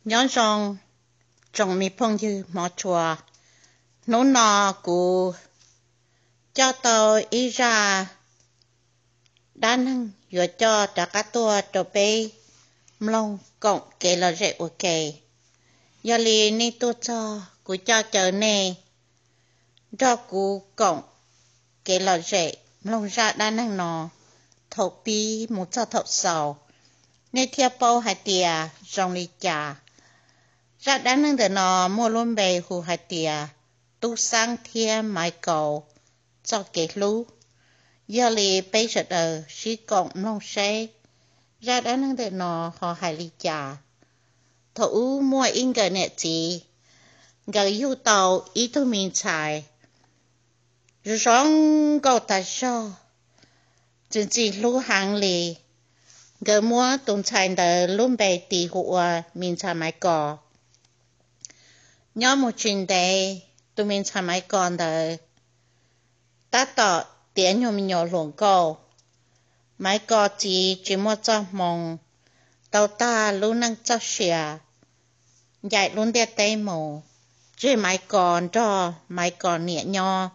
Nyob zoo tsoom me phooj ywg hmov tshua, hnub no kuv coj tau ib zaj dab neeg yuav coj rov qab tuaj rau peb mloog koom kev lom zem ua ke. Yog li nej tuaj txog kuv coj caw nej nrog kuv koom kev lom zem mloog zaj dab neeg no thaum pib mus txog thaum xaus, nej thiaj paub hais tias zoo li cas. Zaj dab neeg ntawm no muaj lub npe hu hais tias Tub Xeeb thiab Maiv Kos txoj kev hlub. Yog li peb sawv daws sib koom mloog seb zaj dab neeg ntawm no ho hais li cas. Thaum ub muaj ib nkawm niam txiv, nkawd yug tau ib tug me ntxhais zoo zoo nkauj tas zog, txi txi hlub heev li. Nkawd muab tus ntxhais ntawd lub npe tis hu ua me ntxhais Maiv Kos. Nyob mus tsis ntev, tus me ntxhais Maiv Kos ntawd tab tom tiav nyuag me nyuam hluas nkauj. Maiv Kos txiv tsis muaj txoj hmoo, tau tag lub neej txoj sia ncaim lub ntiaj teb mus, tseg Maiv Kos nrog Maiv Kos niam nyob.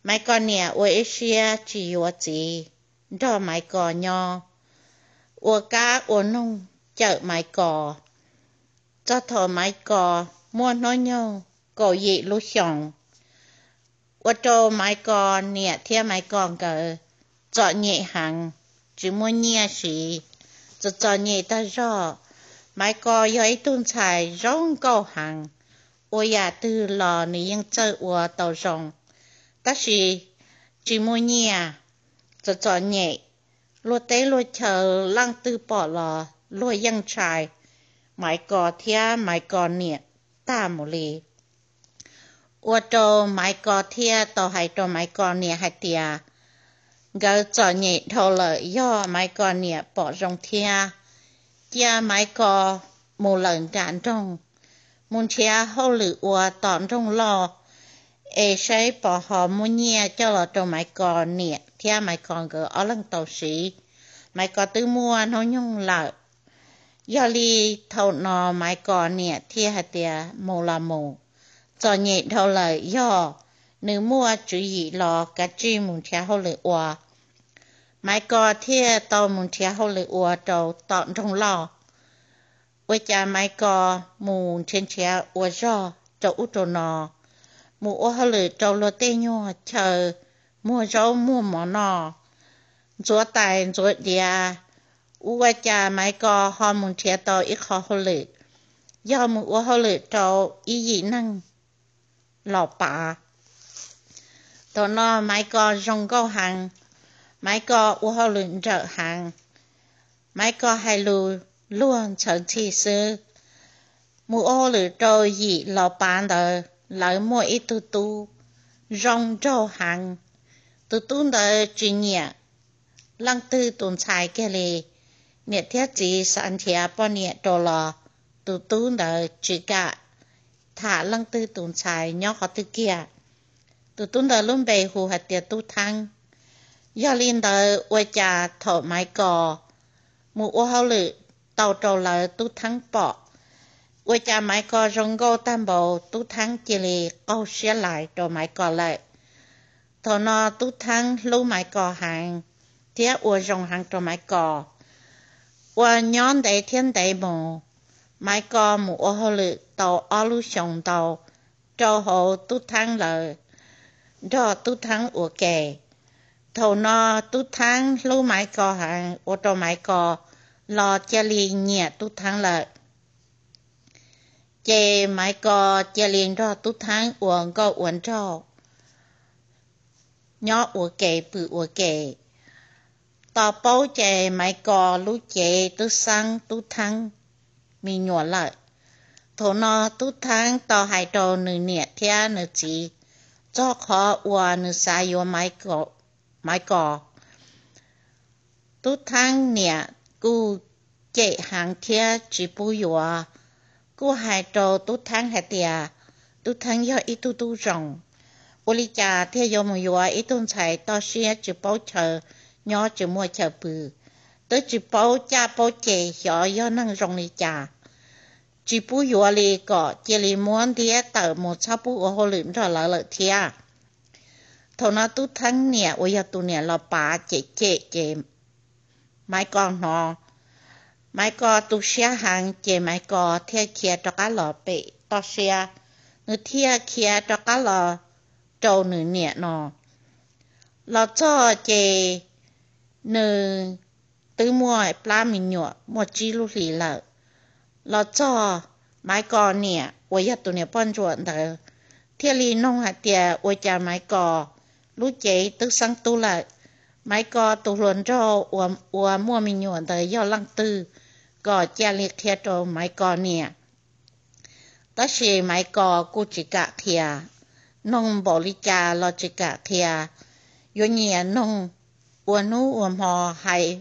Maiv Kos niam ua ib siab tsis yuav txiv nrog Maiv Kos nyob, ua kab ua noog cawm Maiv Kos, txog thaum Maiv Kos muaj hnub nyoog kaum yim lub xyoos, ua rau Maiv Kos niam thiab Maiv Kos nkawd txom nyem heev, tsis muaj nyiaj siv, txom txom nyem tag zog. Maiv Kos yog ib tug ntxhais zoo nkauj heev, ua yam twg los nws yeej txawj ua tau zoo, tab sis tsis muaj nyiaj, txom txom nyem, luag teb luag chaw leej twg pom los luag yeej ntshai Maiv Kos thiab Maiv Kos niam tag mus li. Ua rau Maiv Kos thiaj tau hais rau Maiv Kos niam hais tias nkawd txom nyem dhau lawm, yog Maiv Kos niam pom zoo thiab, cia Maiv Kos mus lawm nram nroog, mus nrhiav hauj lwm ua tom nroog loj, es saib puas ho muaj nyiaj coj los rau Maiv Kos niam thiab Maiv Kos nkawd ob leeg tau siv. Maiv Kos twb muaj hnub nyoog lawm. Yog li thaum no Maiv Kos niam thiaj hais tias mus los mus, txom nyem dhau lawm, yog nws muaj tswv yim los kav tsij mus nrhiav hauj lwm ua. Maiv Kos thiaj tau mus nrhiav hauj lwm ua rau tom nroog loj. Ua cas Maiv Kos mus nrhiav nrhiav ua zog rau ub rau no, mus ua hauj lwm rau luag tej nyuag chaw muag zaub muag mov noj, ntxuav tais ntxuav diav. Ua cas Maiv Kos ho mus nrhiav tau ib qho hauj lwm, yog mus ua hauj lwm rau ib yim neeg los pav. Thaum no Maiv Kos zoo nkauj heev, Maiv Kos ua hauj lwm nrawm heev, Maiv Kos hais lus luag ntxhawv ntxhi xwb. Mus ua hauj lwm rau yim los pav ntawd, lawv muaj ib tug tub zoo nraug heev. Tus tub ntawd tsis nyiam leej twg tus ntxhais kiag li. Niam thiab txiv xav nrhiav poj niam rau los tus tub ntawd tsis kam tham leej twg tus ntxhais nyob qhov twg kiag. Tus tub ntawd lub npe hu hais tias Tub Theeb. Yog li ntawd ua cas thaum Maiv Kos mus ua hauj lwm tau rau lawv Tub Theeb pom, ua cas Maiv Kos zoo nkauj tag npaum, Tub Theeb cia li qaug siab lais rau Maiv Kos lawm. Thaum no Tub Theeb hlub Maiv Kos heev thiab ua zoo heev rau Maiv Kos. Ua nyob ntev thiab ntev mus, Maiv Kos mus ua hauj lwm tau ob lub xyoos ntau rau hauv Tub Theeb lawv, nrog Tub Theeb ua ke. Thaum no Tub Theeb hlub Maiv Kos heev ua rau Maiv Kos los cia li nyiam Tub Theeb lawm. Ces Maiv Kos cia li nrog Tub Theeb ua nkauj ua nraug, nyob ua ke pw ua ke. Tos paub ces Maiv Kos lub cev twb xeeb Tub Theeb me nyuam lawm. Thaum no Tub Theeb tau hais rau nws niam thiab nws txiv txog qhov uas nws xav yuav Maiv Kos. Tub Theeb niam kuj cem heev thiab tsis pub yuav, kuj hais rau Tub Theeb hais tias Tub Theeb yog ib tug tub zoo, ua li cas thiaj yuav mus yuav ib tug ntxhais toj siab tsis paub chaw nyob tsis muaj chaw pw, twb tsis paub caj paub ces xyov yog neeg zoo li cas. tsis pub yuav li, kom cia li muab ntiab tawm mus, txhob pub ua hauj lwm nrog lawv lawm thiab. Thaum no Tub Theeb niam uas yog tus niam los pav cem cem ces Maiv Kos hnov, Maiv Kos tu siab heev ces Maiv Kos thiaj khiav rov qab los pem toj siab. Nws thiaj khiav rov qab los rau nws niam no. Los txog ces nws twb muaj plab me nyuam muaj tsib lub hlis lawm. Los txog, Maiv Kos niam uas yog tus niam poj ntsuam ntawd thiaj li noog hais tias ua cas Maiv Kos lub cev twb xeeb tub lawm, Maiv Kos tus hluas nraug uas muaj me nyuam ntawd yog leej twg, kom cia li qhia rau Maiv Kos niam. Tab sis Maiv Kos kuj tsis kam qhia, noog npaum li cas los tsis kam qhia. Yuav nyiam noog ua hnub ua hmo, hais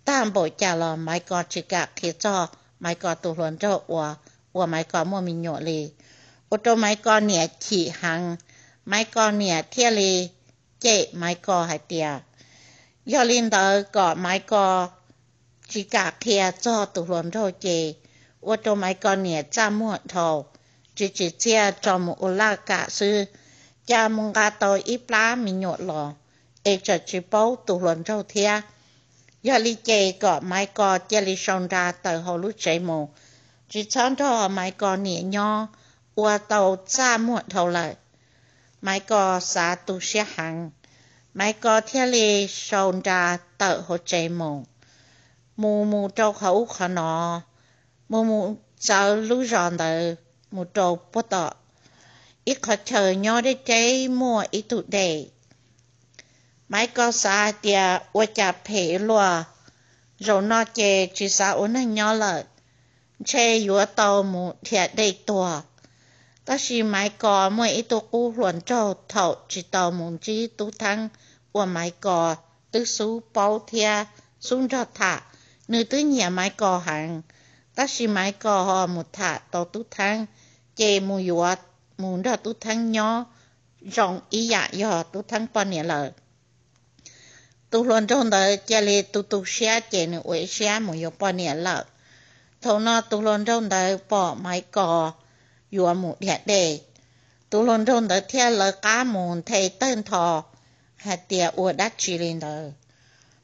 tag npaum cas los Maiv Kos tsis kam qhia txog Maiv Kos tus hluas nraug uas, uas Maiv Kos muaj me nyuam li, ua rau Maiv Kos niam chim heev. Maiv Kos niam thiaj li cem Maiv Kos hais tias, yog li ntawd kom Maiv Kos tsis kam qhia txog tus hluas nraug ces ua rau Maiv Kos niam txaj muag dhau, tsis tsim txiaj, tso mus ua laj kam xwb. Cas mus nqa tau ib plab me nyuam los es tseem tsis paub tus hluas nraug thiab. Yog li ces kom Maiv Kos cia li sau nra tawm hauv lub tsev mus, tsis txhob nrog Maiv Kos niam nyob, ua tau txaj muag dhau lawm. Maiv Kos xav tu siab heev, Maiv Kos thiaj li sau nra tawm hauv tsev mus, mus mus rau qhov ub qhov no, mus mus txawv lub zos ntawd mus rau puag tom ib qhov chaw nyob deb deb muaj ib tug dej. Maiv Kos xav hais tias ua cas phem luaj, zaum no ces tsis xav ua neeg nyob lawm, ntshe yuav tau mus dhia dej tuag. Tab sis Maiv Kos muaj ib tug qub hluas nraug thaum tsis tau mus ntsib Tub Theeb uas Maiv Kos twb xub paub thiab xub nrog tham, nws twb nyiam Maiv Kos heev. Tab sis Maiv Kos ho mus tham tau Tub Theeb, ces mus yuav mus nrog Tub Theeb nyob zoo ib yam yog Tub Theeb poj niam lawm. Tus hluas nraug ntawd cia li tu tu siab ces nws ua ib siab mus yuav poj niam lawm. Thaum no tus hluas nraug ntawd pom Maiv Kos yuav mus dhia dej, tus hluas nraug ntawd thiaj lawv qab mus nthe tawg ntho hais tias ua dab tsi li ntawd.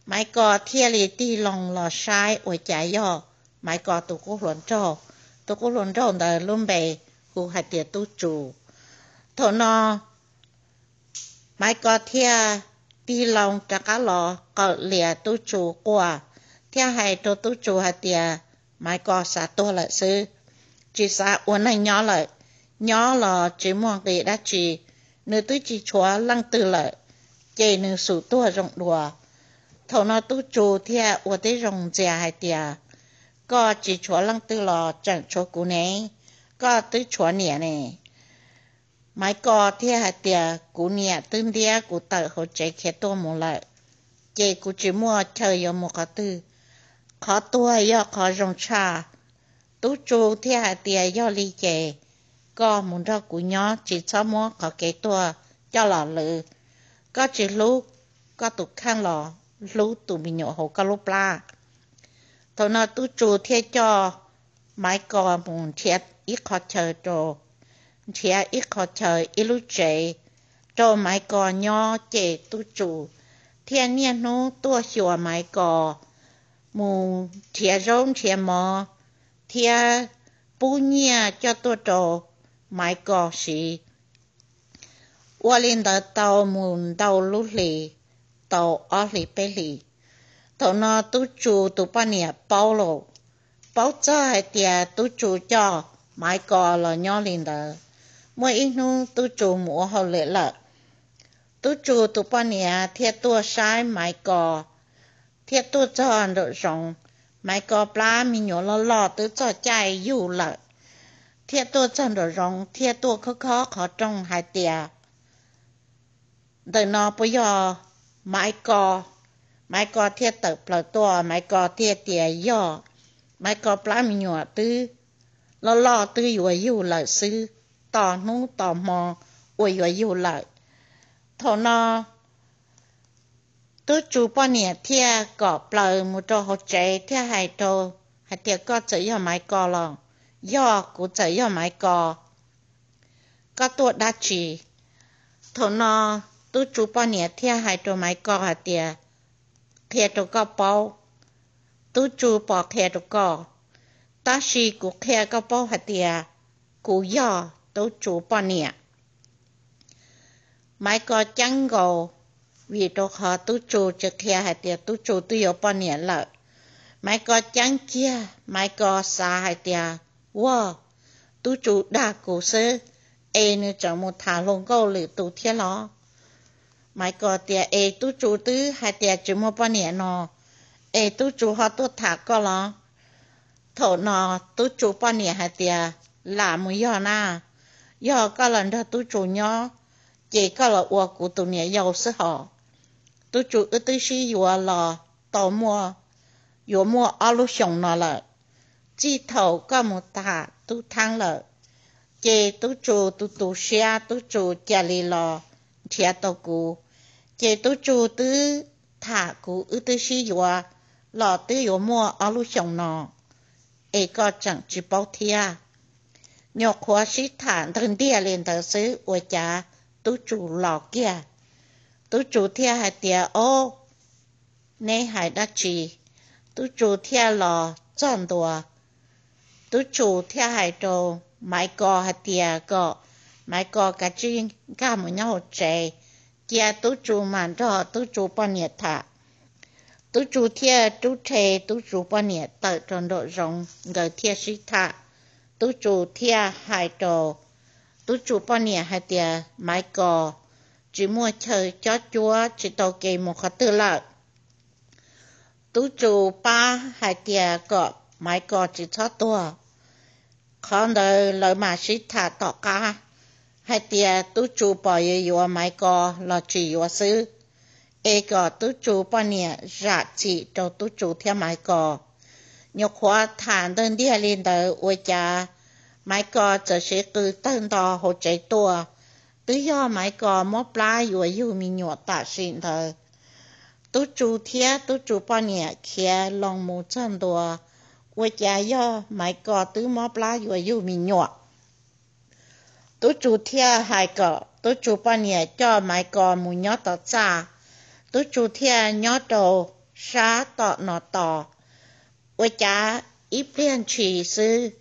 Maiv Kos thiaj li tig loo los saib ua cas yog Maiv Kos tus qub hluas nraug. Tus qub hluas nraug ntawd lub npe hu hais tias Tub Tsu. Thaum no Maiv Kos thiaj tig loo rov qab los qawm lias Tub Tsu quaj, thiaj hais rau Tub Tsu hais tias Maiv Kos xav tuag lawm xwb, tsis xav ua neeg nyob lawm, nyob los tsis muaj nqis dab tsi, nws twb tsis tshuav leej twg lawm, ces nws xum tuag zoo dua. Thaum no Tub Tsu thiaj ua tib zoo ntxias hais tias, koj tsis tshuav leej twg los tseem tshuav kuv ne, koj twb tshuav niam ne. Maiv Kos thiaj hais tias kuv niam twb ntiab kuv tawm hauv tsev khiav tuaj mus lawm, ces kuv tsis muaj chaw yuav mus qhov twg, qhov tuag yog qhov zoo tshaj. Tub Tsu thiaj hais tias yog li ces koj mus nrog kuv nyob, tsis txhob muab qhov kev tuag coj los lwv. Koj tsis hlub koj tus kheej los hlub tus me nyuam hauv koj lub plab. Thaum no Tub Tsu thiaj coj Maiv Kos mus nrhiav ib qho chaw rau, nrhiav ib qho chaw ib lub tsev rau Maiv Kos nyob, ces Tub Tsu thiaj niaj hnub tuaj xyuas Maiv Kos, mus nrhiav zaub nrhiav mov thiab pub nyiaj coj tuaj rau Maiv Kos siv. Ua li ntawd tau mus ntau lub hlis, tau ob hlis peb hlis, thaum no Tub Tsu tus poj niam paub lawm, paub txog hais tias Tub Tsu coj Maiv Kos los nyob li ntawd. Muaj ib hnub Tub Tsu mus ua hauj lwm lawm, Tub Tsu tus poj niam thiaj tuaj saib Maiv Kos, thiaj tuaj txog nraum zoov. Maiv Kos plab me nyuam loj loj twb txog caij yug lawm, thiaj tuaj txog nraum zoov thiaj tuaj khob khob qhov rooj hais tias, ntawm no puas yog Maiv Kos? Maiv Kos thiaj tawm plaws tuaj, Maiv Kos thiaj tias yog, Maiv Kos plab me nyuam twb loj loj twb yuav yug lawm xwb, tos hnub tos hmo uas yuav yug lawm. Thaum no Tub Tsu poj niam thiaj kom plaws mus rau hauv tsev thiaj hais rau, hais tias koj txawm yog Maiv Kos los Yog kuv txawm yog Maiv Kos, koj tuaj dab tsi? Thaum no Tub Tsu poj niam thiaj hais rau Maiv Kos hais tias, qhia rau koj paub, Tub Tsu pom qhia rau koj, tab sis kuv qhia koj paub hais tias kuv yog Tub Tsu poj niam. Maiv Kos ceeb nkaus, vim rau qhov Tub Tsu tsis qhia hais tias Tub Tsu twb yuav poj niam lawm. Maiv Kos ceeb kiag, Maiv Kos xav hais tias, ua, Tub Tsu dag kuv xwb, es nws tseem mus tham hluas nkauj lwm tus thiab los? Maiv Kos tias, es Tub Tsu twb hais tias tsis muaj poj niam no, es Tub Tsu ho tuaj tham koj los? Thaum no Tub Tsu poj niam hais tias, lam mus yog na, yog koj los nrog Tub Tsu nyob, ces koj los ua kuv tus niam yau xwb hos. Tub Tsu wb twb sib yuav los tau muaj, yuav muaj ob lub xyoos no lawm. Txij thaum koj mus tham Tub Thaab lawm, ces Tub Tsu tu tu siab, Tub Tsu cia li los nrhiav tau kuv. Ces Tub Tsu twb tham kuv, wb twb sib yuav los twb yuav muaj ob lub xyoos no, es koj tseem tsis paub thiab. Nyuam qhuav sib tham ntawg ntiag li ntawd xwb ua cas Tub Tsu los kiag. Tub Tsu thiaj hais tias, o, neb hais dab tsi? Tub Tsu thiaj los txog ntua. Tub Tsu thiaj hais rau Maiv Kos hais tias kom Maiv Kos kav tsij nkag mus nyob hauv tsev, cia Tub Tsu mam nrog Tub Tsu poj niam tham. Tub Tsu thiaj rub rhe Tub Tsu poj niam tawm rau nraum zoov, nkawd thiaj sib tham. Tub Tsu thiaj hais rau Tub Tsu poj niam hais tias, Maiv Kos tsis muaj chaw cob cuab, tsis tau kev mus qhov twg lawm. Tub Tsu pab hais tias kom Maiv Kos tsis txhob tuag. Qhov ntawd lawv mam sib tham tom qab hais tias Tub Tsu pom yuav yuav Maiv Kos los tsis yuav xwb, es kom Tub Tsu poj niam zam txim rau Tub Tsu thiab Maiv Kos. Nyuam qhuav tham ntawg ntiag li ntawd ua cas Maiv Kos txawm siv qw tawg nto hauv tsev tuaj. Twb yog Maiv Kos mob plab yuav yug me nyuam tam sim ntawd. Tub Tsu thiab Tub Tsu poj niam khiav loo mus txog ntua, ua cas yog Maiv Kos twb mob plab yuav yug me nyuam. Tub Tsu thiaj hais kom Tub Tsu poj niam coj Maiv Kos mus nyob tom txaj. Tub Tsu thiaj nyob rau sab tom no tos, ua cas ib pliag ntshis xwb,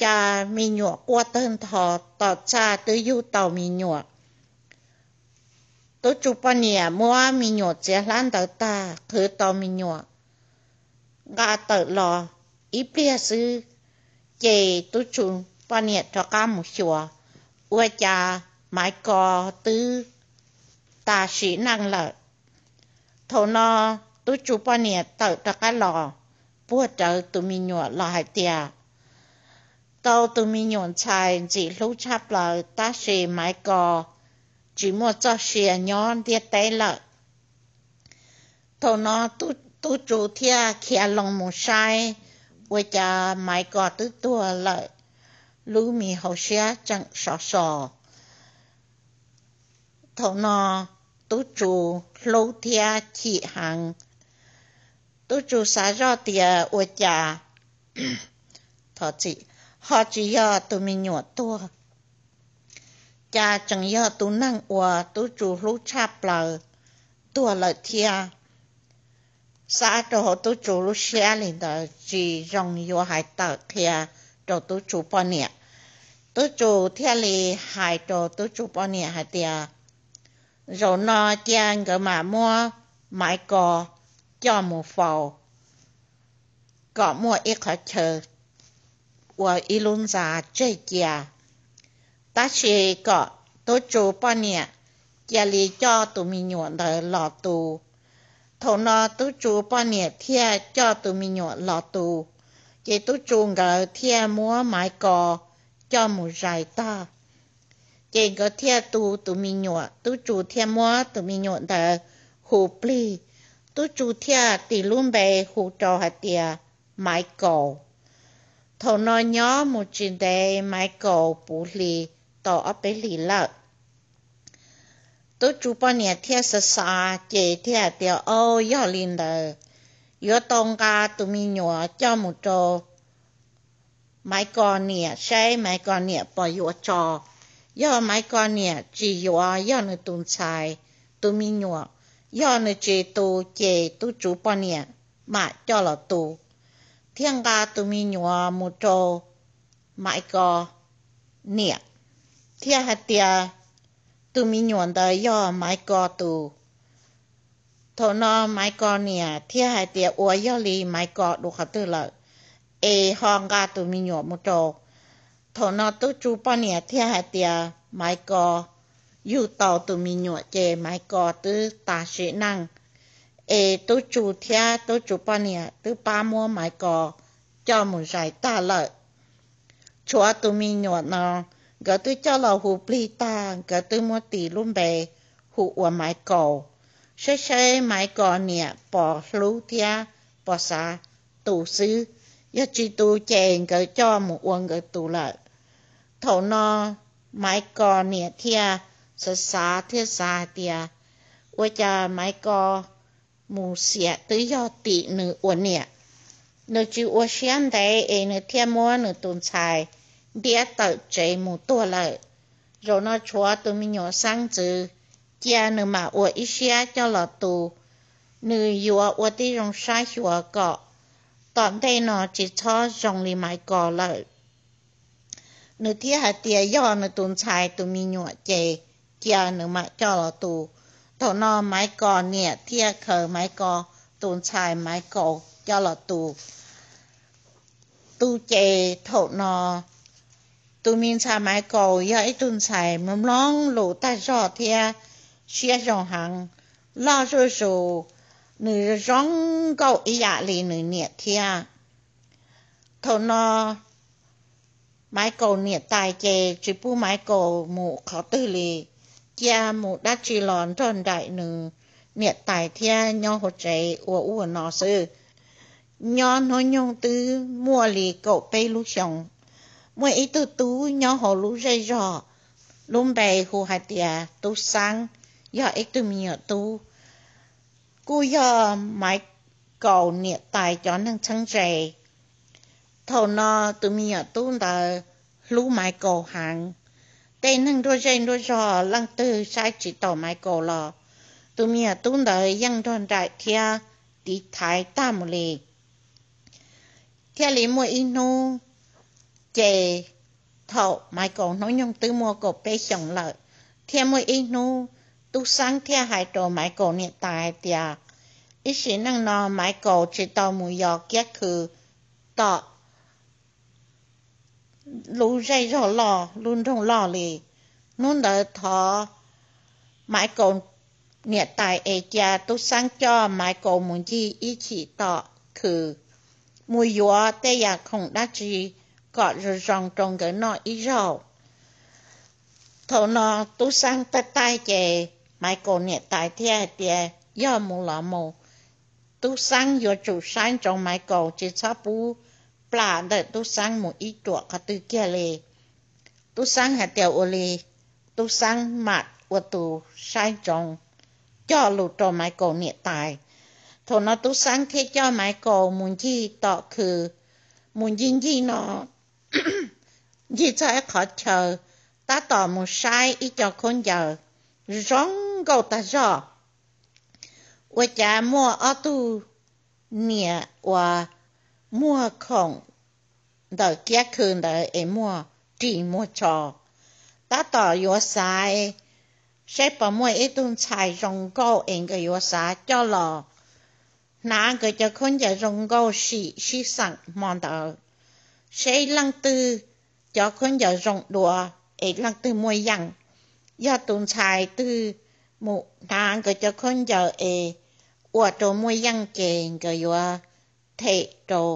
cas me nyuam quaj tawg ntho, tom txaj twb yug tau me nyuam. Tub Tsu poj niam muab me nyuam txiav hlab ntawd tag, qhwv tau me nyuam nqa tawm los ib pliag xwb, ces Tub Tsu poj niam rov qab mus xyuas, ua cas Maiv Kos twb tas sim neej lawm. Thaum no Tub Tsu poj niam tawm rov qab los, puag rawv tus me nyuam los hais tias, tau tus me nyuam ntxhais ntxim hlub tshaj plaws, tab sis Maiv Kos tsis muaj txoj sia nyob ntiaj teb lawm. Thaum no Tub Tsu thiaj khiav loo mus saib, ua cas Maiv Kos twb tuag lawm, lub me hauv siab tseem sov so. Thaum no Tub Tsu hlub thiab chim heev. Tub Tsu xav zoj tias ua cas ho tsis yog tus me nyuam tuag, cas tseem yog tus neeg uas Tub Tsu hlub tshaj plaws tuag lawm thiab. Xav rau hauv Tub Tsu lub siab li ntawd tsis zoo yuav hais tawm qhia rau Tub Tsu poj niam. Tub Tsu thiaj li hais rau Tub Tsu poj niam hais tias, zaum no cia nkawd mam muab Maiv Kos coj mus faus, kom muaj ib qhov chaw ua ib lub ntxa tseg cia. Tab sis kom Tub Tsu poj niam cia li coj tus me nyuam ntawd los tu. Thaum no Tub Tsu poj niam thiaj coj tus me nyuam los tu, ces Tub Tsu nkawd thiaj muab Maiv Kos coj mus zais tag. Ces nkawd thiaj tu tus me nyuam, Tub Tsu thiaj muab tus me nyuam ntawd hu plig. Tub Tsu thiaj tis lub npe hu rau hais tias Maiv Kaus. Thaum no nyob mus tsis ntev Maiv Kaus puv hli tau ob peb hlis lawm. Tub Tsu poj niam thiaj xav xav ces thiaj hais tias, au, yog li ntawd yuav tau nqa tus me nyuam coj mus rau Maiv Kos niam saib Maiv Kos niam puas yuav tso. Yog Maiv Kos niam tsis yuav, yog nws tus ntxhais, tus me nyuam, yog nws tsis tu ces tub tsuv poj niam mam coj los tu, thiaj nqa tus me nyuam mus rau Maiv Kos niam, thiaj hais tias tus me nyuam ntawd yog Maiv Kos tus. Thaum no Maiv Kos niam thiaj hais tias ua yog li Maiv Kos dua qhov twg lawm es ho nqa tus me nyuam mus rau. Thaum no tub tsuv poj niam thiaj hais tias Maiv Kos yug tau tus me nyuam ces Maiv Kos twb tas sim neej, es tub tsuv thiab tub tsuv poj niam twb pab muab Maiv Kos coj mus zais tag lawm. Tshuav tus me nyuam no, nkawd twb coj los hu plig tag, nkawd twb muab tis lub npe hu ua Maiv Kos, saib saib Maiv Kos niam puas hlub thiab puas xav tu xwb, yog tsis tu ces nkawd coj mus ua nkawd tus lawm. Thaum no Maiv Kos niam thiaj xav xav thiaj xav hais tias ua cas Maiv Kos mus xiam twb yog tim nws ua niam, nws tsis ua siab ntev es nws thiaj muab nws tus ntxhais ntiab tawm tsev mus tuag lawm. Zaum no tshuav tus me nyuam xeeb ntxwv, cia nws mam ua ib siab coj los tu, nws yuav ua tib zoo saib xyuas kom tom ntej no tsis txhob zoo li Maiv Kos lawm. Nws thiaj hais tias yog nws tus ntxhais tus me nyuam ces cia nws mam coj los tu. Thaum no Maiv Kos niam thiaj khaws Maiv Kos tus ntxhais Maiv Kos coj los tu. Tu ces thaum no tus me ntxhais Maiv Kos yog ib tug ntxhais mloog mloog lus tag zog thiab siab zoo heev, loj zuj zus, nws zoo nkauj ib yam li nws niam thiab. Thaum no Maiv Kos niam tais ces tsis pub Maiv Kos mus qhov twg li, cia mus dab tsi los nrog nraim nws niam tais thiab nyob hauv tsev ua ub ua no xwb. Nyob hnub nyoog twb muaj li kaum peb lub xyoos, muaj ib tug tub nyob hauv lub zej zog, lub npe hu hais tias Tub Xeeb, yog ib tug me nyuam tub, kuj yog Maiv Kos niam tais cov neeg txheeb ze. Thaum no tus me nyuam tub ntawd hlub Maiv Kos heev. Tej neeg nruab zej nruab zog leej twg saib tsis taus Maiv Kos los tus me nyuam tub ntawd yeej nrog nraim thiab tiv thaiv tag mus li. Thiaj li muaj ib hnub ces thaum Maiv Kos hnub nyoog twb muaj kaum peb xyoos lawm, thiaj muaj ib hnub Tub Xeeb thiaj hais rau Maiv Kos niam tais hais tias ib sim neej no Maiv Kos tsis tau mus yos kiab khw tom lub zej zog loj lub nroog loj li. Hnub ntawd thov Maiv Kos niam tais es cia Tub Xeeb coj Maiv Kos mus ncig ib chim tom khw, mus yuav tej yam khoom dab tsi kom zoo zoo rau nkawd noj ib zaug. Thaum no Tub Xeeb taij taij ces Maiv Kos niam tais thiaj hais tias yog mus los mus, Tub Xeeb yuav tsum saib ntsoov Maiv Kos, tsis txhob pub plam ntawm Tub Xeeb mus ib ruam qhov twg kiag li. Tub Xeeb hais tias ua li. Tub Xeeb mam ua tus saib ntsoov cog lus rau Maiv Kos niam tais. Thaum no Tub Xeeb thiaj coj Maiv Kos mus ncig tom khw, mus ncig ncig no ncig txog ib qhov chaw, tab tom mus saib ib co khaub ncaws zoo nkauj tag zog. Ua cas muaj ob tug niam uas muag khoom ntawm kiab khw ntawd es muag ris muag tsho, tab tom yuav xaiv saib puas muaj ib tug ntxhais zoo nkauj es nkawd yuav xav coj los hnav nkawd cov khaub ncaws zoo nkauj sim sib xeem hmo ntawd, saib leej twg cov khaub ncaws zoo dua es leej twg muaj yeej. Yog tus ntxhais twg mus hnav nkawd cov khaub ncaws es ua rau muaj yeej ces nkawd yuav them rau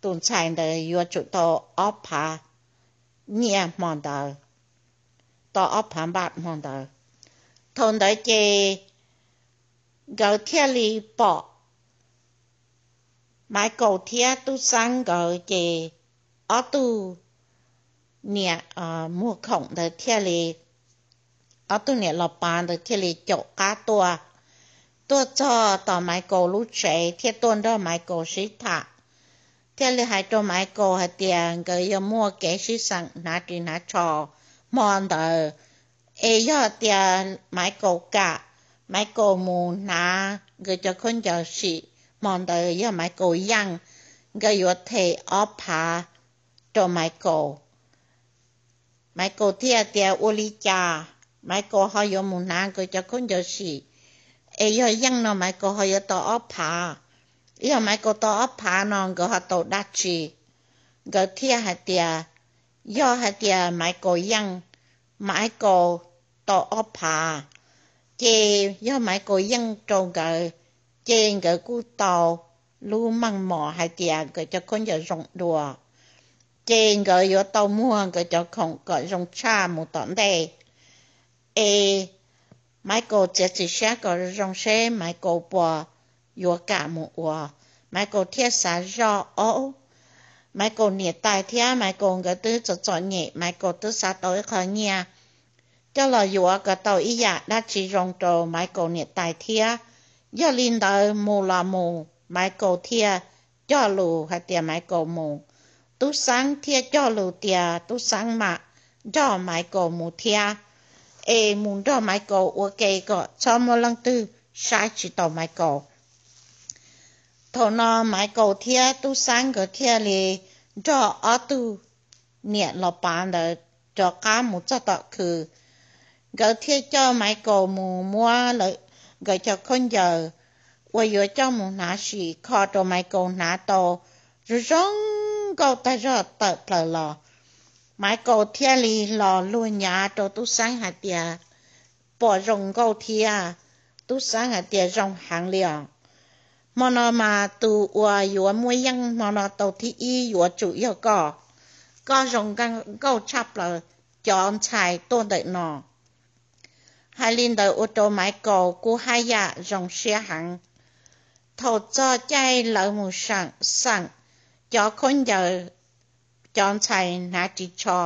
tus ntxhais ntawd yuav tsum tau ob phav nyiaj hmo ntawd, tau ob phav npaj hmo ntawd. Thaum ntawd ces nkawd thiaj li pom Maiv Kaus thiab Tub Xeeb nkawd ces ob tug niam muag khoom ntawd thiaj li, ob tug niam los pav ntawd thiaj li caum qab tuaj, tuaj txog tom Maiv Kaus lub tsev thiaj tuaj nrog Maiv Kaus sib tham. thiaj li hais rau Michael hais tias nkawd yuav muaj kev sib xeem hnav ris hnav tsho hmo ntawd. Es yog tias Michael kam, Michael mus hnav nkawd cov khaub ncaws sim hmo ntawd, yog Michael yeej, nkawd yuav them ob phav rau Michael. Michael thiaj tias ua li cas Michael ho yuav mus hnav nkawd cov khaub ncaws sim, es yog yeej no Michael ho yuav tau ob phav. Yog Michael tau ob phav no nkawd ho tau dab tsi? Nkawd thiaj hais tias yog hais tias Michael yeej, Michael tau ob phav, ces yog Michael yeej rau nkawd, ces nkawd kuj tau lub meej mom hais tias nkawd cov khaub ncaws zoo dua, ces nkawd yuav tau muag nkawd cov khoom kom zoo tshaj mus tom ntej. Es Michael txiav txim siab kom zoo seb Michael puas yuav kam mus ua. Michael thiaj xav zoj, ob, Michael niam tais thiab Michael nkawd twb txom txom nyem, Michael twb xav tau ib qho nyiaj coj los yuav kom tau ib yam dab tsi zoo rau Michael niam tais thiab. Yog li ntawd mus los mus, Michael thiaj cog lus hais tias Michael mus. Tub Xeeb thiaj cog lus tias Tub Xeeb mam nrog Michael mus thiab, es mus nrog Michael ua ke kom txhob muaj leej twg saib tsis taus Michael. Thaum no Michael thiab Tub Xeeb nkawd thiaj li nrog ob tug niam los pav ntawd rov qab mus txog tom khw. Nkawd thiaj coj Michael mus muab lawm nkawd cov khaub ncaws uas yuav coj mus hnav sim kho rau Michael hnav tau zoo zoo nkauj tag zog tawm plaws los. Michael thiaj li los luag nyav rau Tub Xeeb hais tias pom zoo nkauj thiab. Tub Xeeb hais tias zoo heev li os. Hmo no mas tus uas yuav muaj yeej hmo no tau thib ib yuav tsum yog koj. Koj zoo nkauj tshaj plaws cov ntxhais tuaj ntawm no. Hais li ntawd ua rau Michael kuj haj yam zoo siab heev. Thaum txog caij lawv mus xeem cov khaub ncaws, cov ntxhais hnav ris tsho,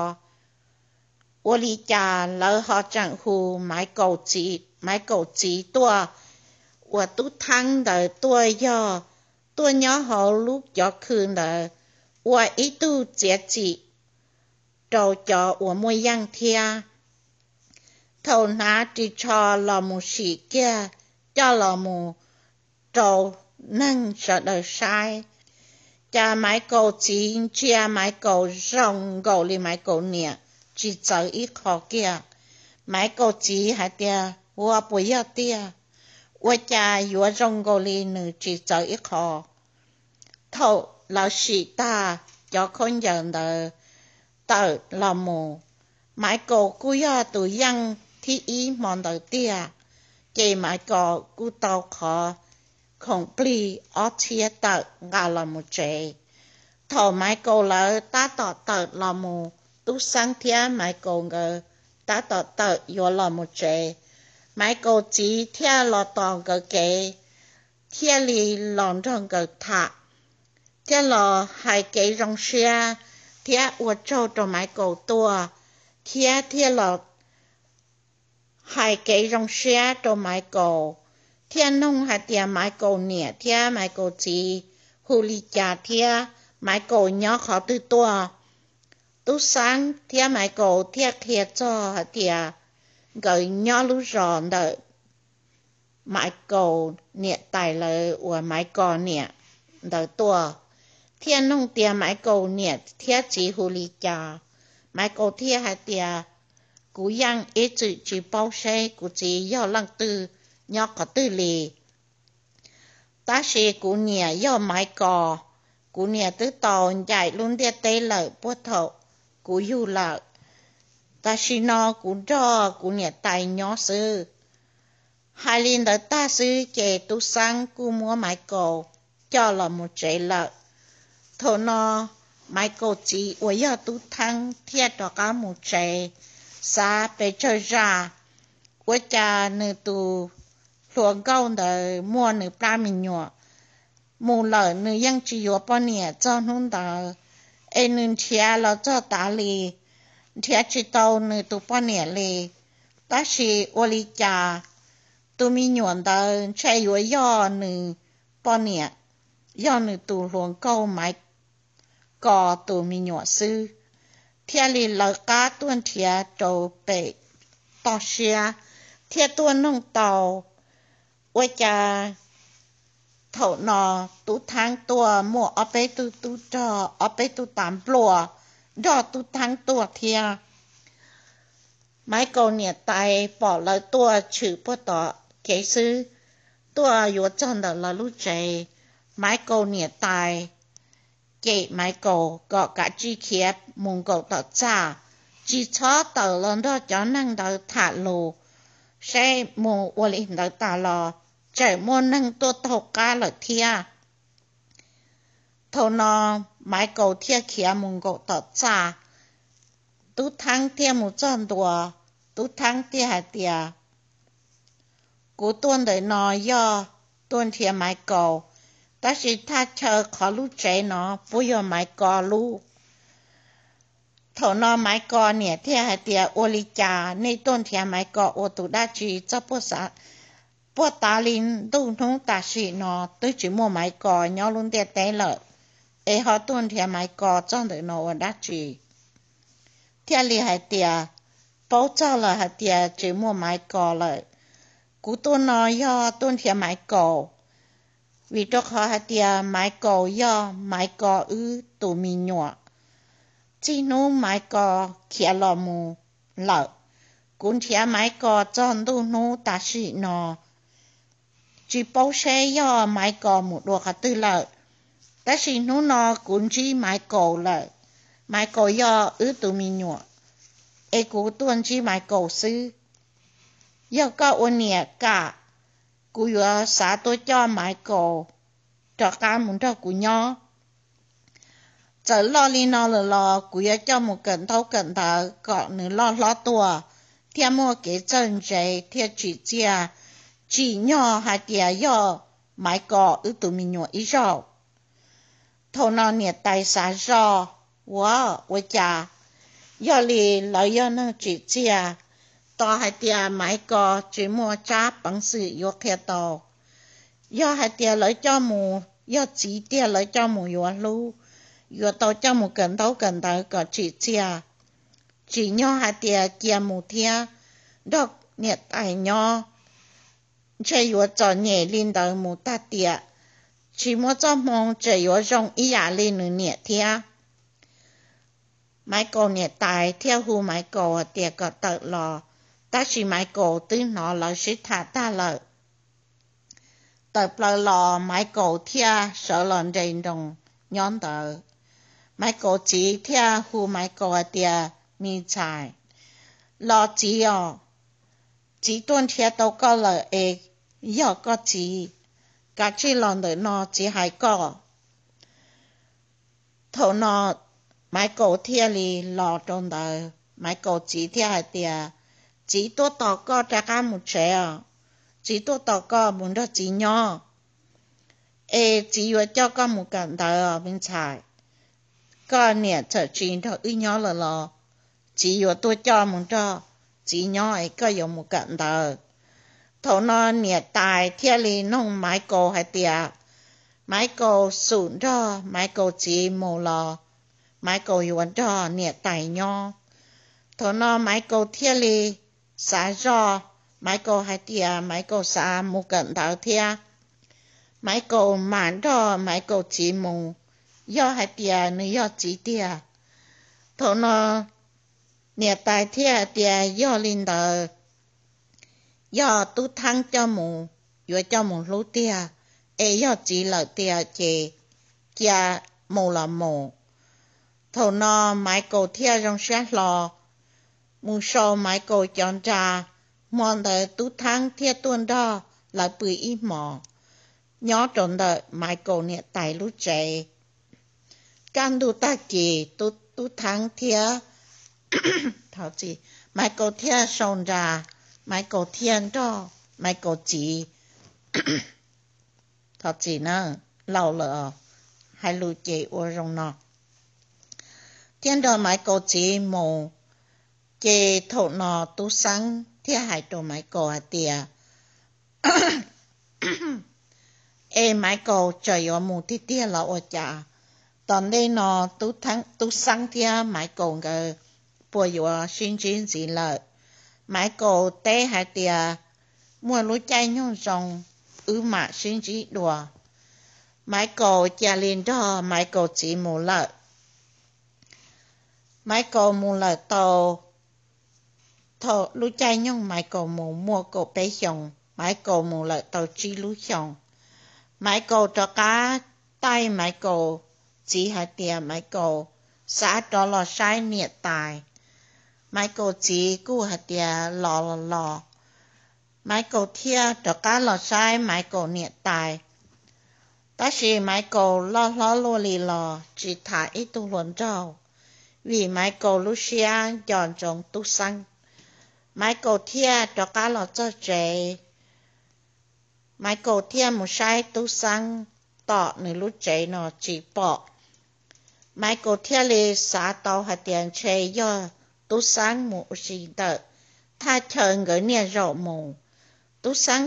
ua li cas lawv ho tseem hu Michael txiv, Michael txiv tuaj, uas Tub Theeb ntawd tuaj yog tuaj nyob hauv lub cov khw ntawd ua ib tug txiav txim rau cov uas muaj yeej thiab. Thaum hnav ris tsho los mus sim kiag coj los mus rau neeg sawv daws saib, cas Michael txiv ntsia Michael zoo nkaus li Michael niam tsis txawv ib qho kiag. Michael txiv hais tias ua puas yog tiag, ua cas yuav zoo nkaus li nws tsis txawv ib qho. Thaum lawv sim tag cov khaub ncaws ntawd tawm los mus, Michael kuj yog tus yeej thib ib hmo ntawd tiag, ces Michael kuj tau qhov khoom plig ob txhiab tawm nqa los mus tsev. Thaum Michael lawv tab tom tawm los mus, Tub Xeeb thiab Michael nkawd tab tom tawm yuav los mus tsev, Michael txiv thiaj los tos nkawd kev, thiaj li los nrog nkawd tham, thiaj los hais kev zoo siab thiab ua tsaug rau Michael tuaj, thiab thiaj los hais kev zoo siab rau Michael, thiaj noog hais tias Michael niam thiab Michael txiv hu li cas thiab Michael nyob qhov twg tuaj. Tub Xeeb thiab Michael thiaj qhia txog hais tias nkawd nyob lub zos ntawm Michael niam tais lawv uas Michael niam ntawd tuaj, thiaj noog tias Michael niam thiab txiv hu li cas. Michael thiaj hais tias kuv yeej ib txwm tsis paub seb kuv txiv yog leej twg nyob qhov twg li. Tab sis kuv niam yog Michael, kuv niam twb tau ncaim lub ntiaj teb lawm puag thaum kuv yug lawm. Tam sim no kuv nrog kuv niam tais nyob xwb. Hais li ntawd tag xwb ces Tub Xeeb kuj muab Michael coj los mus tsev lawm. Thaum no Michael txiv uas yog Tub Theeb thiaj rov qab mus tsev, xav pes tsawg zaj, ua cas nws tus hluas nkauj ntawd muaj nws plab me nyuam mus lawm, nws yeej tsis yuav poj niam txog hnub ntawd, es nws nrhiav los txog tav li, nrhiav tsis tau nws tus poj niam li. Tab sis ua li cas tus me nyuam ntawd ntshe yuav yog nws poj niam, yog nws tus hluas nkauj Maiv Kos tus me nyuam xwb, thiaj li lawv qab tuaj nrhiav rau pem toj siab thiab tuaj noog tau. Ua cas thaum no Tub Thaab tuaj muaj ob peb tug tub rog, ob peb tug tas npluaj nrog Tub Thaab tuaj thiab. Maiv Kaus niam tais pom lawv tuaj tshwm puag tom kev xwb, tuaj yuav txog ntawm lawv lub tsev, Maiv Kaus niam tais cem Maiv Kaus kom kav tsij khiav mus nkaum tom txaj, tsis txhob tawm los nrog cov neeg ntawd tham lus, saib mus ua li ntawd tas los tseem muaj neeg tuaj taug qab lawm thiab. Thaum no Maiv Kaus thiaj khiav mus nkaum tom txaj, Tub Thaab thiaj mus txog ntua, Tub Thaab thiaj hais tias, Kuv tuaj ntawm no yog tuaj nrhiav Maiv Kaus, tab sis thaj chaw qhov lub tsev no puab yog Maiv Kaus lub. Thaum no Maiv Kaus niam thiaj hais tias, Ua li cas nej tuaj nrhiav Maiv Kaus ua tus dab tsi txog puag tav li ntuj hnub tam sim no twb tsis muaj Maiv Kaus nyob lub ntiaj teb lawm, es ho tuaj nrhiav Maiv Kaus txog ntawm no ua dab tsi? Thiaj li hais tias, Paub txog lawm hais tias tsis muaj Maiv Kaus lawm. Kuv tuaj no yog tuaj nrhiav Maiv Kaus, vim rau qhov hais tias Maiv Kaus yog Maiv Kaus wb tus me nyuam. Txij hnub Maiv Kaus khiav los mus lawm, kuv nrhiav Maiv Kaus txog ntuj hnub tam sim no tsis paub seb yog Maiv Kaus mus dua qhov twg lawm. Tab sis hnub no kuv ntsib Maiv Kaus lawm, Maiv Kaus yog wb tus me nyuam, es kuv tuaj ntsib Maiv Kaus xwb. Yog koj ua niam kam, kuv yuav xav tuaj coj Maiv Kaus rov qab mus nrog kuv nyob. Txawm loj li no lawm los kuv yuav coj mus kawm ntaub kawm ntawv kom nws loj hlob tuaj, thiaj muaj kev txawj ntse thiaj tsim txiaj, tsim nyog hais tias yog Maiv Kaus wb tus me nyuam ib zaug. Thaum no niam tais xav zoj, Ua, ua cas yog li lawv yog neeg tsim txiaj, tos hais tias Maiv Kaus tsis muaj tsab peev xwm yuav qhia tau. Yog hais tias lawv coj mus, yog txiv tiag lawv coj mus yuav hlub, yuav tau coj mus kawm ntaub kawm ntawv kom tsim txiaj, tsim nyog hais tias cia mus thiab nrog niam tais nyob, ntshe yuav txom nyem li ntawd mus tag tiam, tsis muaj txoj hmoo tseem yuav zoo ib yam li nws niam thiab. Maiv Kaus niam tais thiaj hu Maiv Kaus hais tias kom tawm los, tab sis Maiv Kaus twb hnov lawv sib tham tag lawm. Tawm plaws los Maiv Kaus thiaj sawv los nres nroos nyob ntawd. Maiv Kaus txiv thiaj hu Maiv Kaus hais tias, Me ntxhais, los txiv os, txiv tuaj nrhiav tau koj lawm es yog koj txiv, kav tsij los ntawm no txiv hais koj. Thaum no Maiv Kaus thiaj li los rau ntawd, Maiv Kaus txiv thiaj hais tias, Txiv tuaj tos koj rov qab mus tsev os, txiv tuaj tos koj mus nrog txiv nyob, es txiv yuav coj koj mus kawm ntawv os me ntxhais. Koj niam txawm tsis nrog wb nyob lawm los txiv yuav tuaj coj mus nrog txiv nyob es koj yuav mus kawm ntawv. Thaum no niam tais thiaj li noog Maiv Kaus hais tias, Maiv Kaus xum nrog Maiv Kaus txiv mus los Maiv Kaus yuav nrog niam tais nyob. Thaum no Maiv Kaus thiaj li xav zoj, Maiv Kaus hais tias Maiv Kaus xav mus kawm ntawv thiab, Maiv Kaus mam nrog Maiv Kaus txiv mus, yog hais tias nws yog txiv tiag. Thaum no niam tais thiaj hais tias, Yog li ntawd, yog Tub Thaab coj mus, yuav coj mus hlub tiag, es yog txiv lawm tiag ces cia mus los mus. Thaum no Maiv Kaus thiaj zoo siab hlo mus sau Maiv Kaus cov nra. Hmo ntawd Tub Thaab thiaj tuaj nrog lawv pw ib hmos nyob rau ntawm Maiv Kaus niam tais lub tsev. Kaj ntug tag kis Tub Thaab thiab, Maiv Kaus thiaj sau nra, Maiv Kaus thiaj nrog Maiv Kaus txiv, thov txiv na, laus lawm, hais lus ces ua zoo no, thiaj nrog Maiv Kaus txiv mus. Ces thaum no Tub Xeeb thiaj hais rau Maiv Kaus hais tias, Es Maiv Kaus tseem yuav mus tiag tiag los ua cas? Tom ntej no Tub Xeeb thiab Maiv Kaus nkawd puas yuav sib ntsib ntxiv lawm? Maiv Kaus teb hais tias, muaj lub caij nyoog zoo wb mam sib ntsib dua. Maiv Kaus cia li nrog Maiv Kaus txiv mus lawm. Maiv Kaus mus lawm tau, thaum lub caij nyoog Maiv Kaus mus muaj kaum peb xyoos, Maiv Kaus mus lawm tau tsib lub xyoos. Maiv Kaus rov qab taij Maiv Kaus txiv hais tias Maiv Kaus xav rov los saib niam tais. Maiv Kaus txiv kuj hais tias los los los. Maiv Kaus thiaj rov qab los saib Maiv Kaus niam tais. Tab sis Maiv Kaus loj hlob luaj li los tsis tham ib tug hluas nraug, vim Maiv Kaus lub siab nco ntsoov Tub Xeeb. Maiv Kaus thiaj rov qab los txog tsev. Maiv Kaus thiaj mus saib Tub Xeeb tom nws lub tsev no tsis pom. Maiv Kaus thiaj li xav tau hais tias ntshe yog Tub Xeeb mus ua si ntawm thaj chaw nkawd niaj zaus mus. Tub Xeeb,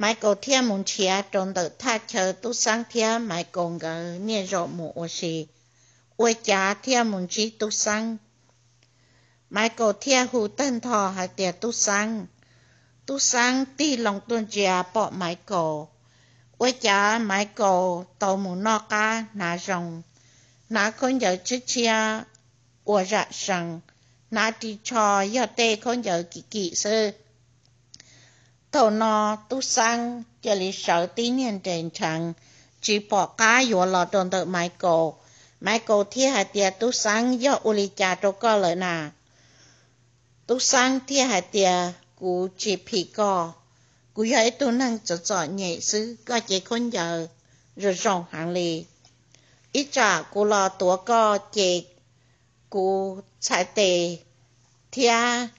Maiv Kaus thiaj mus nrhiav rau ntawm thaj chaw Tub Xeeb thiab Maiv Kaus nkawd niaj zaus mus ua si, ua cas thiaj mus ntsib Tub Xeeb. Maiv Kaus thiaj hu tawg ntho hais tias Tub Xeeb. Tub Xeeb tig loo tuaj ntsia pom Maiv Kaus, ua cas Maiv Kaus tau mus noj qab hnav zoo, hnav khaub ncaws tshiab tshiab ua zam sees, hnav ris tsho yog tej khaub ncaws kim kim xwb. Thaum no Tub Xeeb cia li sawv tib niag nres nrheev, tsis pom qab yuav los rau ntawm Maiv Kaus. Maiv Kaus thiaj hais tias Tub Xeeb, yog ua li cas rau koj lawm na? Tub Xeeb thiaj hais tias kuv tsis phim koj, kuv yog ib tug neeg txom txom nyem xwb, koj cev khaub ncaws zoo zoo heev li. Ib tsam kuv los tuav koj ces kuv txhais tes thiab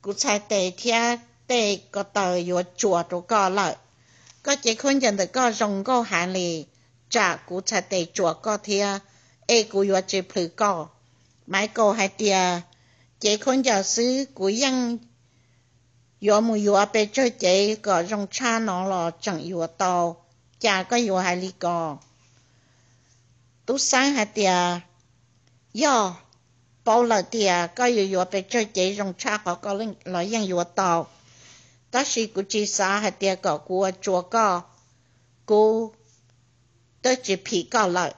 kuv txhais tes thiab tej ko taw yuav tsuas rau koj lawm. Koj cev khaub ncaws ntawm koj zoo nkauj heev li, tsam kuv txhais tes tsuas koj thiab es kuv yuav tsis plhws koj. Maiv Kaus hais tias, cev khaub ncaws xwb kuv yeej yuav mus yuav pes tsawg cev kom zoo tshaj no los tseem yuav tau, cas koj yuav hais li ko? Tub Xeeb hais tias, yog paub lawm tias koj yuav yuav pes tsawg cev zoo tshaj qhov ko los yeej yuav tau, tab sis kuv tsis xav hais tias kom kuv ua tsuas koj, kuv twb tsis phim koj lawm.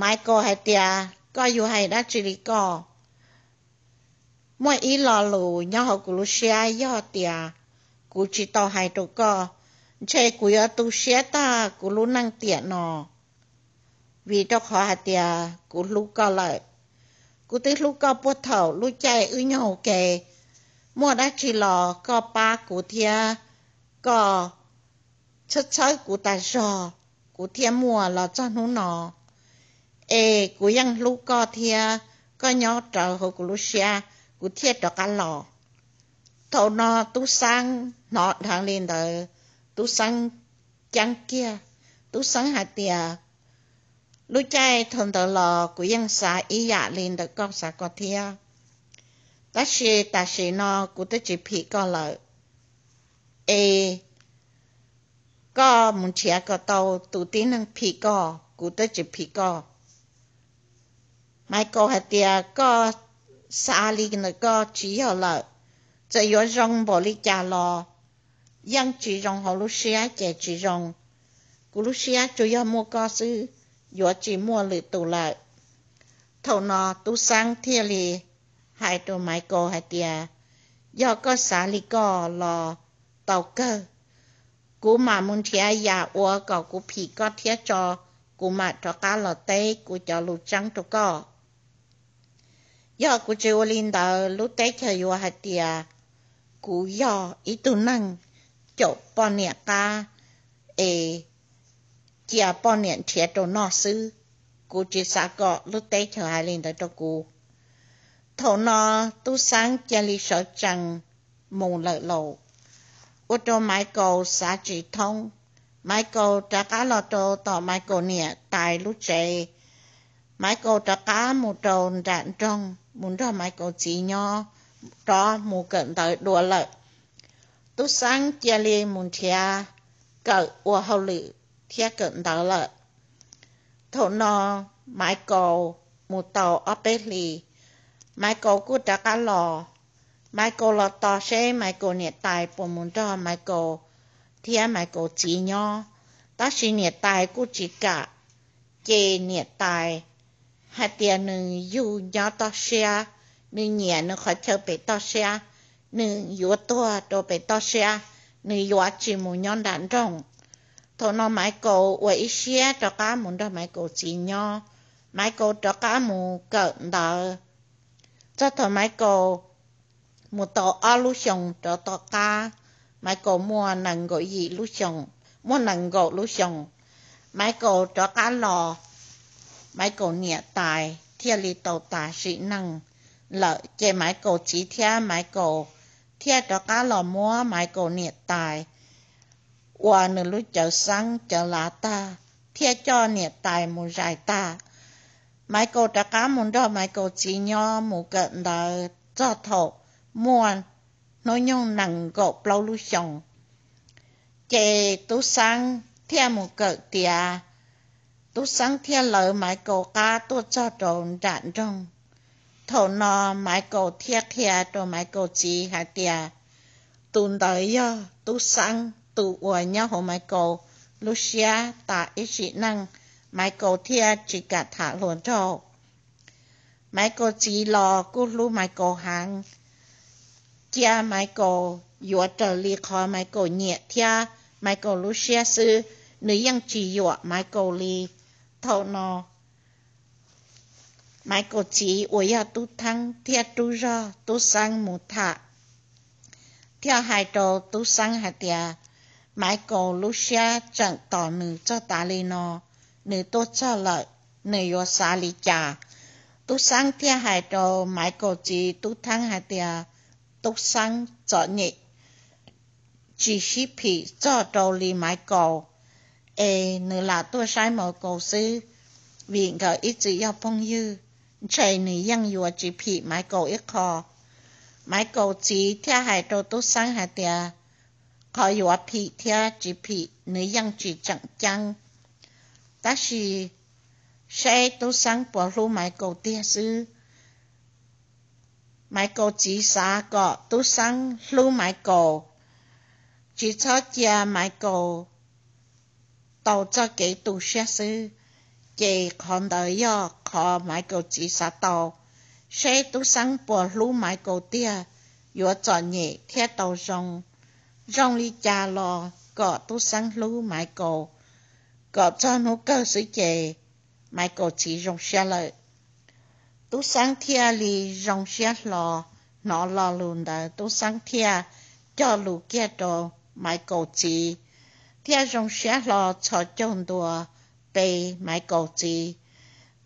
Maiv Kaus hais tias, koj yuav hais dab tsi li koj? Muaj ib lo lus nyob hauv kuv lub siab, yog tias kuv tsis tau hais rau koj, ntshe kuv yuav tu siab tag kuv lub neej tiam no, vim rau qhov hais tias kuv hlub koj lawm. Kuv twb hlub koj puag thaum lub caij wb nyob ua ke, muaj dab tsi los koj pab kuv thiab koj txhawb txhawb kuv tas zog, kuv thiaj muaj los txog hnub no. Es kuv yeej hlub koj thiab, koj nyob rawv hauv kuv lub siab, kuv thiaj rov qab los. Thaum no Tub Xeeb hnov dheev li ntawd, Tub Xeeb ceeb kiag. Tub Xeeb hais tias, lub caij thaum ntawd los kuv yeej xav ib yam li ntawm koj xav koj thiab, tab sis tam sim no kuv twb tsis phim koj lawm. Es koj mus nrhiav kom tau tus tib neeg phim koj, kuv twb tsis phim koj. Maiv Kaus hais tias, koj xav li ntawm koj tsis yog lawm, txawm yuav zoo npaum li cas los yeej tsis zoo, hauv lub siab ces tsis zoo. Kuv lub siab tsuas yog muaj koj xwb, yuav tsis muaj lwm tus lawm. Thaum no Tub Xeeb thiaj li hais rau Maiv Kaus hais tias, yog koj xav li koj los tau kawg, kuv mam mus nrhiav yam uas kom kuv phim koj thiab tso, kuv mam rov qab los teb kuv cov lus tseeb rau koj. Yog kuv tsis ua li ntawd, lub teb chaws yuav hais tias kuv yog ib tug neeg caum poj niam qab es cia poj niam nrhiav rau noj xwb. Kuv tsis xav kom lub teb chaws hais li ntawd rau kuv. Thaum no Tub Xeeb cia li sawv tsees mus lawm lauj. Ua rau Maiv Kaus xav tsis thoob. Maiv Kaus rov qab los rau tom Maiv Kaus niam tais lub tsev. Maiv Kaus rov qab mus rau nram nroog mus nrog Maiv Kaus txiv nyob, rov mus kawm ntawv dua lawm. Tub Xeeb cia li mus nrhiav kawm ua hauj lwm thiab kawm ntawv lawm. Thaum no Maiv Kaus mus tau ob peb hlis, Maiv Kaus kuj rov qab los. Maiv Kaus los tos seb Maiv Kaus niam tais puas mus nrog Maiv Kaus thiab Maiv Kaus txiv nyob, tab sis niam tais kuj tsis kam. Ces niam tais hais tias nws yug nyob toj siab, nws nyiam nws qhov chaw pem toj siab, nws yuav tuag rau pem toj siab, nws yuav tsis mus nyob nram nroog. Thaum no Maiv Kaus ua ib siab rov qab mus nrog Maiv Kaus txiv nyob. Maiv Kaus rov qab mus kawm ntawv. Txog thaum Maiv Kaus mus tau ob lub xyoos rov tom qab, Maiv Kaus muaj nees nkaum yim lub xyoos, muaj nees nkaum lub xyoos, Maiv Kaus rov qab los, Maiv Kaus niam tais thiaj li tau tas sim neej lawm. Ces Maiv Kaus txiv thiab Maiv Kaus thiaj rov qab los muab Maiv Kaus niam tais ua nws lub cawv xeeb cawv lav tag, thiaj coj niam tais mus zais tag. Maiv Kaus rov qab mus nrog Maiv Kaus txiv nyob mus kawm ntawv txog thaum muaj hnub nyoog nees nkaum plaub lub xyoos. Ces Tub Xeeb thiaj mus kawm tiav, Tub Xeeb thiaj lawv Maiv Kaus qab tuaj txog rau nram nroog. Thaum no Maiv Kaus thiaj qhia rau Maiv Kaus txiv hais tias tus ntawd yog Tub Xeeb, tus uas nyob hauv Maiv Kaus lub siab tas ib sim neej, Maiv Kaus thiaj tsis kam tham hluas nraug. Maiv Kaus txiv los kuj hlub Maiv Kaus heev, cia Maiv Kaus yuav raws li qhov Maiv Kaus nyiam thiab Maiv Kaus lub siab xwb, nws yeej tsis yuam Maiv Kaus li. Thaum no Maiv Kaus txiv uas yog Tub Theeb thiaj rub zog Tub Xeeb mus tham, thiaj hais rau Tub Xeeb hais tias Maiv Kaus lub siab tseem tos nws txog tas li no, nws tuaj txog lawm, nws yuav xav li cas? Tub Xeeb thiaj hais rau Maiv Kaus txiv Tub Theeb hais tias Tub Xeeb txom nyem, tsis sib phim txog rau li Maiv Kaus, es nws lam tuaj saib Maiv Kaus xwb, vim nkawd ib txwm yog phooj ywg, ntshe nws yeej yuav tsis phim Maiv Kaus ib qho. Maiv Kaus txiv thiaj hais rau Tub Xeeb hais tias qhov yuav phim thiab tsis phim nws yeej tsis tseem ceeb, tab sis seb Tub Xeeb puas hlub Maiv Kaus tiag xwb. Maiv Kaus txiv xav kom Tub Xeeb hlub Maiv Kaus, tsis txhob cia Maiv Kaus tau txoj kev tu siab xwb, ces qhov ntawd yog qhov Maiv Kaus txiv xav tau, seb Tub Xeeb puas hlub Maiv Kaus tiag, yuav txom nyem thiab tau zoo, zoo li cas los kom Tub Xeeb hlub Maiv Kaus, kom txog hnub kawg xwb ces Maiv Kaus txiv zoo siab lawm. Tub Xeeb thiaj li zoo siab hlo, hnov lo lus ntawd Tub Xeeb thiaj cog lus kiag rau Maiv Kaus txiv, thiaj zoo siab hlo txhos caug ntua pe Maiv Kaus txiv.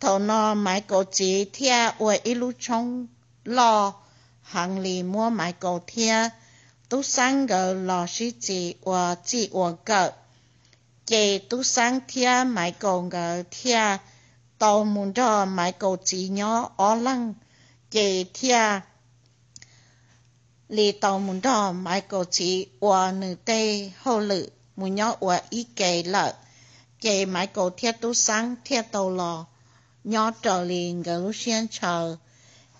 Thaum no Maiv Kaus txiv thiaj ua ib lub tshoob loj heev li muab Maiv Kaus thiab Tub Xeeb nkawd los sib txis ua txij ua nkawm. Ces Tub Xeeb thiab Maiv Kaus nkawd thiaj tau mus nrog Maiv Kaus txiv nyob ob leeg, ces thiaj li tau mus nrog Maiv Kaus txiv ua nws tej hauj lwm mus nyob ua ib ke lawm. Ces Maiv Kaus thiab Tub Xeeb thiaj tau los nyob raws li nkawd lub siab ntshaw.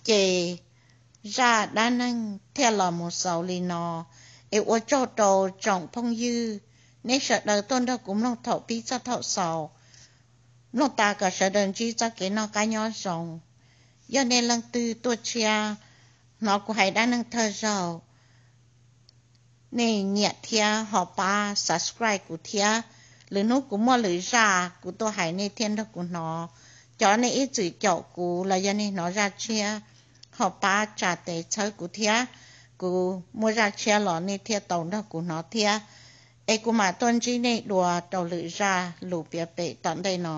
Ces zaj dab neeg thiaj los mus xaus li no. Es ua tsaug rau tsoom phooj ywg, nej sawv daws tuaj nrog kuv mloog thaum pib txog thaum xaus. Mloog tas kom sawv daws ntsib txoj kev noj qab nyob zoo. Yog nej leej twg tuaj tshiab hnov kuv hais dab neeg thawj zaug, nej nyiam thiab ho pab subscribe kuv thiab. Lwm hnub kuv muaj lwm zaj kuv tuaj hais nej thiaj nrog kuv hnov. Cov nej ib txwm caum kuv los yog nej hnov zaj tshiab, ho pab tsa tes txhawb kuv thiab. Kuv muaj zaj tshiab los nej thiaj tau nrog kuv hnov thiab. Es kuv mam tuaj ntsib nej dua rau lwm zaj lus piav pem tom ntej no.